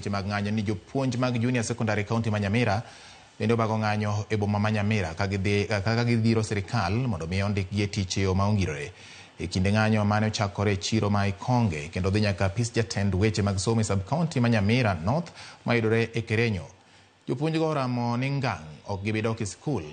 Weche mag ng'anyo ni jopuonj mag junior secondary county ma Nyamira bende obago ng'anyo e boma ma Nyamira ka gidhiro sirikal mondo mi ondikgi e tich e yo ma ongirore. E kinde ng'anyo mane ochakore e chiro ma Ikonge kendo dhi nyaka apis jatend weche mag somo e sub county ma Nyamira North mayudore e Kerenyo. Jopuonjgo oramo ni ngang' ok gibi dok e sikul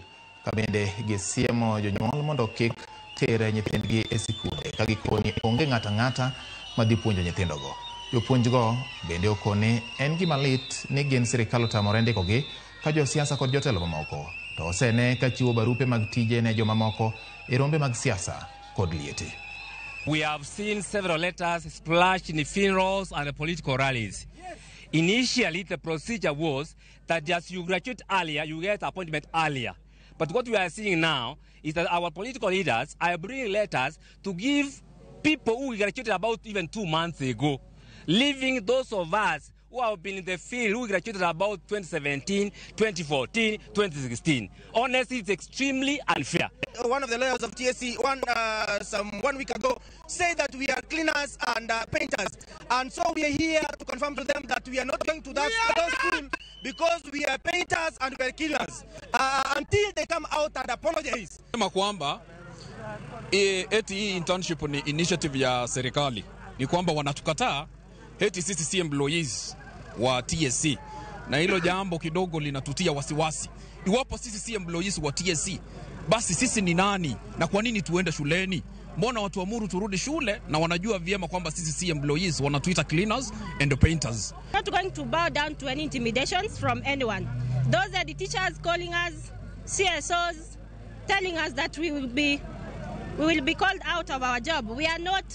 ka bende gisiemo jonyuol mondo kik ter nyithindgi e sikunde ka gikoni onge ng'ato ang'ata madhi puonjo nyithindogo. Jopuonjgo bende okoni en gima lit ni gin sirikal otamore ndikogi ka josiasa kod jotelo mamoko to osene ka chiwo barupe mag tije ne jomamoko e rombe mag siasa kod liete. We have seen several letters splashed in funerals and political rallies. Initially, the procedure was that as you graduate earlier, you get appointment earlier. But what we are seeing now is that our political leaders are bringing letters to give people who graduated about even 2 months ago, leaving those of us who have been in the field, who graduated about 2017, 2014, 2016. Honestly, it's extremely unfair. One of the lawyers of TSC 1 week ago said that we are cleaners and painters. And so we are here to confirm to them that we are not going to that school because we are painters and we are cleaners. Until they come out and apologize. Sema kwamba eti hii internship ni initiative ya serikali. Ni kwamba wanatukataa eti sisi si employees wa TSC. Na hilo jambo kidogo linatutia wasiwasi. Iwapo sisi si employees wa TSC, basi sisi ni nani na kwa nini tuende shuleni? Mbona watu amuru turudi shule na wanajua vyema kwamba sisi si employees, wanatuita cleaners and painters. Not going to bow down to any intimidations from anyone. Those are the teachers calling us, CSOs telling us that we will be called out of our job. We are not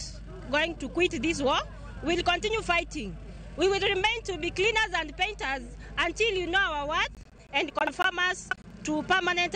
going to quit this war. We will continue fighting. We will remain to be cleaners and painters until you know our worth and confirm us to permanent